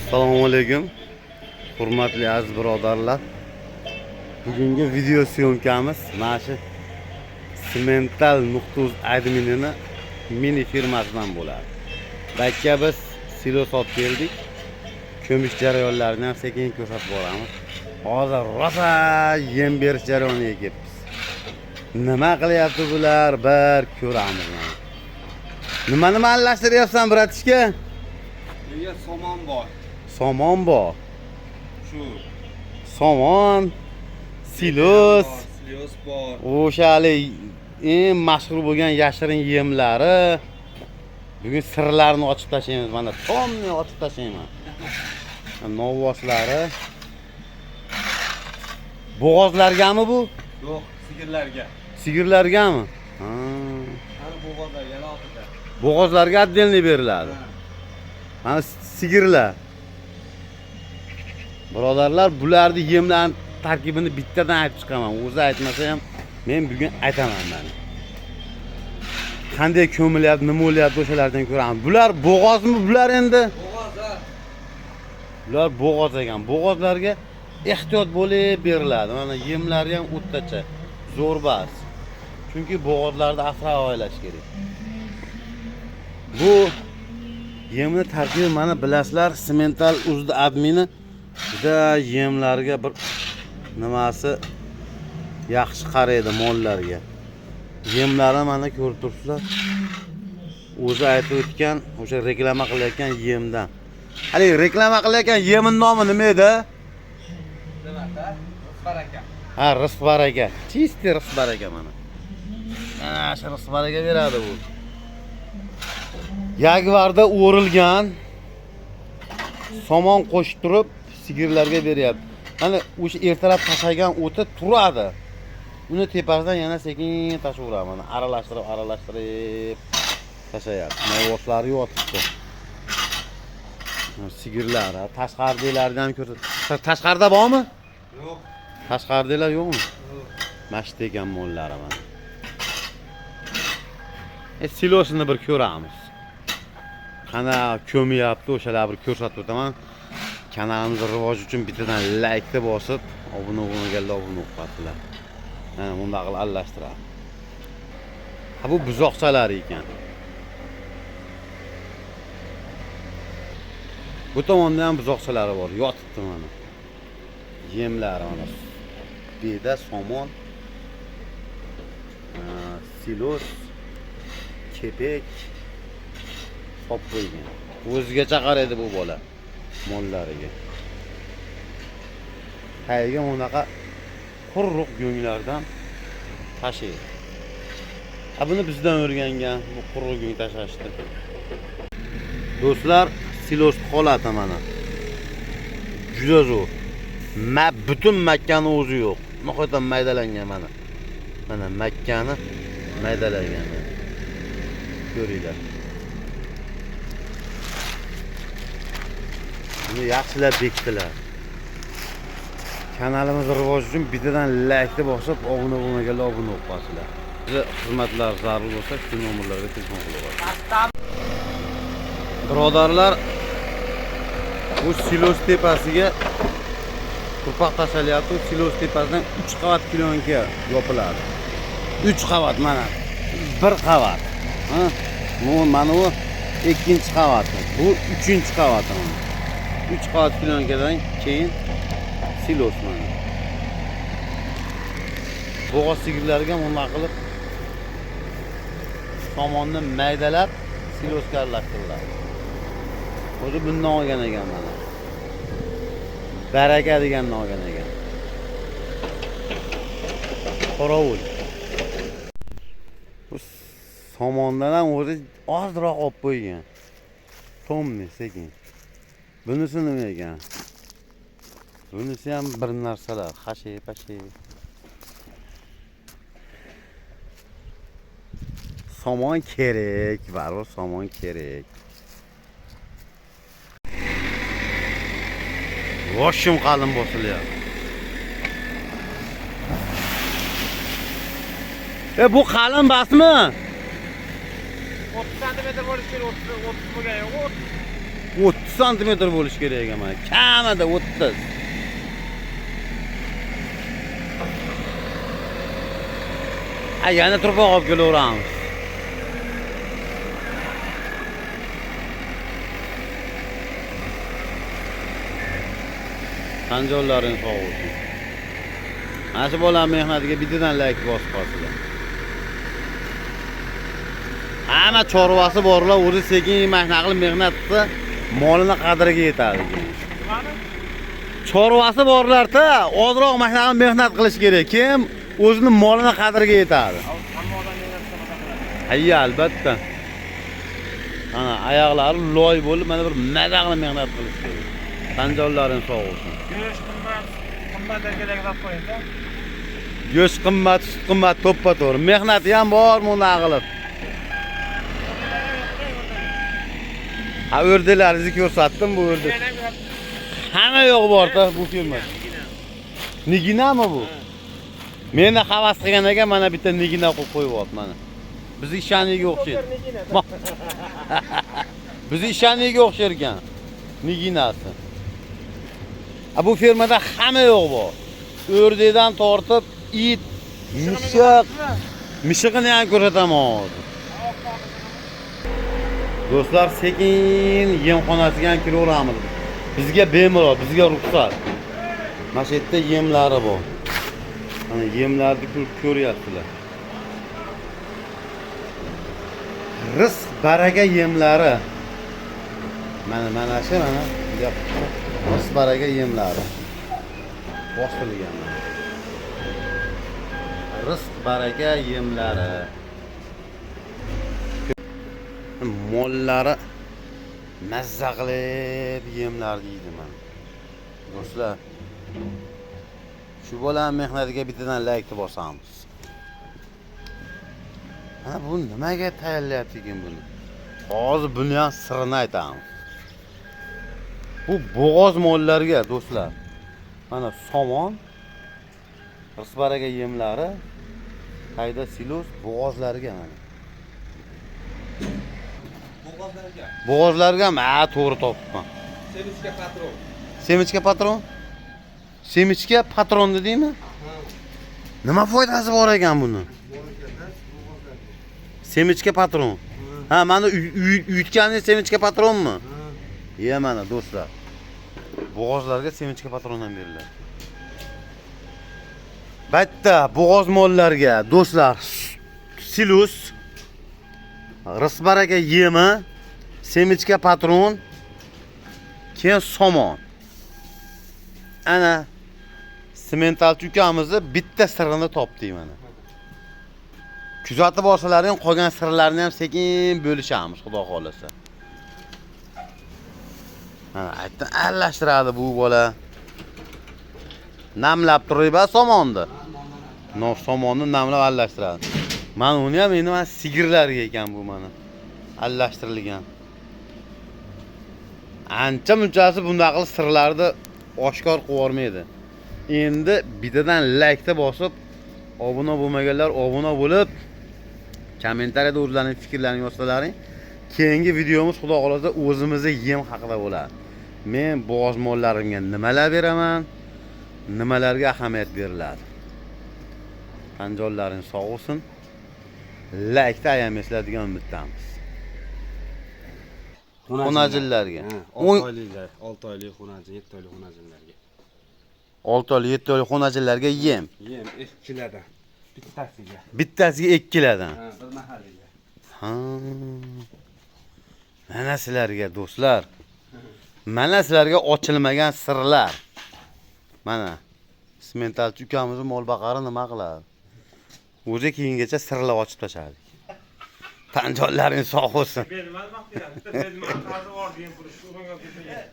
Assalomu alaykum. Hurmatli aziz birodarlar. Bugungi video syomkamiz mana shu Simental Nuqtuz adminini mini firmasidan bo'ladi. Bakka biz silos olib keldik. Ko'mish jarayonlarini ham sekin ko'rsatib boramiz. Hozir rosa yem berish jarayoniga kelibmiz. Nima qilyapti bular? Bir ko'ramiz mana. Nima nima aralashtiryapsan, братишка? Nega somon bor? Somon bor. Shu. Somon, silos, Silos bor. O'sha haligi eng mashhur bo'lgan yashirin yemlari. Bugun sirlarini ochib tashlaymiz mana, tomni ochib tashlayman. Novvoslari. Bo'g'ozlargami bu? Yo'q, sigirlarga. Sigirlargami? Ha. Hali bo'g'ozlarga alohida. Bo'g'ozlarga отдельный beriladi. Mana sigirlar. Birodarlar, bularni yemlarni tarkibini bittadan aytib chiqaman. O'zi aytmasa ham men bugun aytaman mana. Qanday ko'milyapti, nima bo'lyapti, o'shalardan ko'ramiz. Bular bo'g'ozmi bular endi? Bo'g'oz ha. Bular bo'g'oz ekan. Bo'g'ozlarga ehtiyot bo'lib beriladi. Mana yemlari ham o'rtacha, zo'rbas. Chunki bo'g'ozlarni asrab avaylash kerak. Bu yemni tarkibi mana bilasizlar, Simental uzdi admini juda yemlarga bir nimasi yaxshi qaraydi mollarga. Yemlari mana ko'rib turibsizlar. O'zi aytib o'tgan, o'sha reklama qilayotgan yemdan. Haligi reklama qilayotgan yemin nomi nima edi? Nima ha? Baraka. Ha, rizq baraka. Чистый rizq baraka mana. Mana shu rizq baraka beradi bu. Yagvarda o'rilgan somon qo'shib turib sigirlarga beryapti. Mana o'sha ertalab tashlagan o'ti turadi. Uni tepasidan yana sekin tashlayveradi. Mana aralashtirib, aralashtirib tashlayapti. Novoslari yotibdi. Mana sigirlar, ha, tashqaridagilarni ham ko'rsat. Tashqarida bormi? Yo'q. Tashqaridagilar yo'qmi? Yo'q. Mana shu ekan mollari mana. Silosini bir ko'ramiz. Qana ko'myapti, o'shalar bir ko'rsatib o'taman. Kanalimiz rivoji uchun bittadan laykni bosib, obuna bo'lmaganlar obuna bo'lib qo'yinglar. Mana bunday qilib aralashtiradi. Ha, bu buzoqchalari ekan. Bu tomonda ham buzoqchalari bor, yotibdi mana. Yemlari mana. Beda, somon, silos, kepek solib qo'ygan. O'zigacha qaraydi bu bola mollariga. Tagiga bunaqa quruq go'nglardan tashlaydi. Ha, buni bizdan o'rgangan bu quruq go'ng tashlashni. Do'stlar, silos holati mana. Juda zo'r. Butun makkani o'zi yo'q. Nihoyatda maydalangan mana. Mana makkani maydalangan. Ko'ringlar. Buni yaxshilab bekitdilar. Kanalimiz rivoji uchun bittadan laykni bosib, obuna bo'lmaganlar obuna bo'lib qolsinlar. Bizni xizmatlar zarur bo'lsa, shu nomerlarga telefon qilib olasiz. Birodarlar, bu silos tepasiga turpoq tashlalyapti. Silos tepasidan 3 qavat plyonka yopiladi. 3 qavat mana. 1 qavat. Ha? Bu mana bu ikkinchi qavati. Bu uchinchi qavati mana. 3 qavat plyonkadan keyin silos mana. Bo'g'oz sigirlarga bunday qilib somonni maydalab silosga aralashtiriladi. O'zi bundan olgan ekan mana. Baraka degandan olgan ekan. Qorovul. Bu somondan ham o'zi ozroq olib qo'ygan. Tomni sekin. Bunisi nima ekan? Bunisi ham bir narsalar, xashe pashe. Somon kerak, baribir somon kerak. Voshim qalin bosilyapti. Bu qalin basmi? 30 santimetr bo'lishi kerak, 30 30 bo'lgan yo'q, 30. 30 santimetr bo'lishi kerak ekan mana. Kamida 30. Ha, yana turpoq olib kelaveramiz. Tanjonlaring sog' bo'lsin. Mana shu bola mehnatiga bittadan like bosib qolsinlar. Hamma chorvasi borlar o'zi sekin mashina qilib mehnat qilsa, molini qadriga yetadi. Chorvasi borlarda ozroq mashina qilib mehnat qilish kerak. Kim o'zini molini qadriga yetadi. Hamma odam mehnat qilsa qiladi. Hayya, albatta. Ana oyoqlari loy bo'lib, mana bir maza qilib mehnat qilish kerak. Tanjonlaring sog' bo'lsin. Go'sht qimmat, qimmat erkaklar qo'ying-da. Go'sht qimmat, sut qimmat, to'ppa-to'g'ri. Mehnati ham bor bunday qilib. Ha, o'rdaklaringizni ko'rsatdim, bu o'rdak. Hamma yo'q bor-da bu firma. Niginami bu? Meni havas qilgan ekan, mana bitta nigina qo'yib qo'yibdi mana. Bizni ishoniga o'xshaydi. Bizni ishoniga o'xshar ekan. Niginasi. Ha, bu firmada hamma yo'q bor. O'rdakdan tortib it, mishiq, mishig'ini ham ko'rsataman hozir. Do'stlar, sekin yemxonasiga ham kiraveramiz. Bizga bemalol, bizga ruxsat. Mana shu yerda yemlari bor. Mana yemlarni ko'ryapsizlar. Rizq baraka yemlari. Mana mana shu mana rizq baraka yemlari. Bosilgan. Rizq baraka yemlari. Mollari mazza qilib yemlar deydi mana. Do'stlar, shu bola mehnatiga bittadan like bosamiz. Mana bu nimaga tayyorlayapti ekan buni? Hozir buni ham sirini aytamiz. Bu bo'g'oz mollarga do'stlar. Mana somon, rizq baraka yemlari, hayda silos bo'g'ozlarga mana. Bo'g'ozlarga. Bo'g'ozlarga ham, ha, to'g'ri topibman. Semichka patron. Semichka patron? Semichka patron dedingmi? Nima foydasi bor ekan buni? Semichka patron. Ha, mana uyutganingiz semichka patronmi? Ya mana do'stlar. Bo'g'ozlarga semichka patron ham beriladi. Bitta bo'g'oz mollarga do'stlar silus, rizq baraka yemi, semichka patron, keyin somon. Ana sementalchi ukamizni bitta sirini topdik mana. Kuzatib olsalaring qolgan sirlarni ham sekin bo'lishamiz, xudo xolasa. Mana aytdim, aralashtiradi bu bola. Namlab turib somonni. No, somonni namlab aralashtiradi. Mana uni ham endi mana sigirlarga ekan bu mana. Aralashtirilgan. Ancha munchasi bunday qilib sirlarni oshkor qilib yubormaydi. Endi bittadan like bosib, obuna bo'lmaganlar obuna bo'lib, kommentariyada o'zlarining fikrlarini yozsalaring, keyingi videomiz xudo xolasa o'zimizni yem haqida bo'ladi. Men bo'g'oz mollarimga nimalar beraman, nimalarga ahamiyat beriladi. Tanjonlaring sog' bo'lsin. Like ayamaysizlar degan umiddamiz. Xonajinlarga. 6 oyliklar, 6 oylik xonajin, 7 oylik xonajinlarga. 6 oylik, 7 oylik xonajinlarga yem. Yem 2 kilodan. Bittasiga. Bittasiga 2 kilodan. Ha, bir mahaliga. Ha. Mana sizlarga do'stlar. Mana sizlarga ochilmagan sirlar. Mana sementalchi ukamizni mol baqari nima qiladi? O'zi keyingacha sirlar ochib tashladik. Tanjonlaring sog' bo'lsin. Bermadi maqtayapti. Bermadi, qarzi bor degan puli shu o'rga ketgan.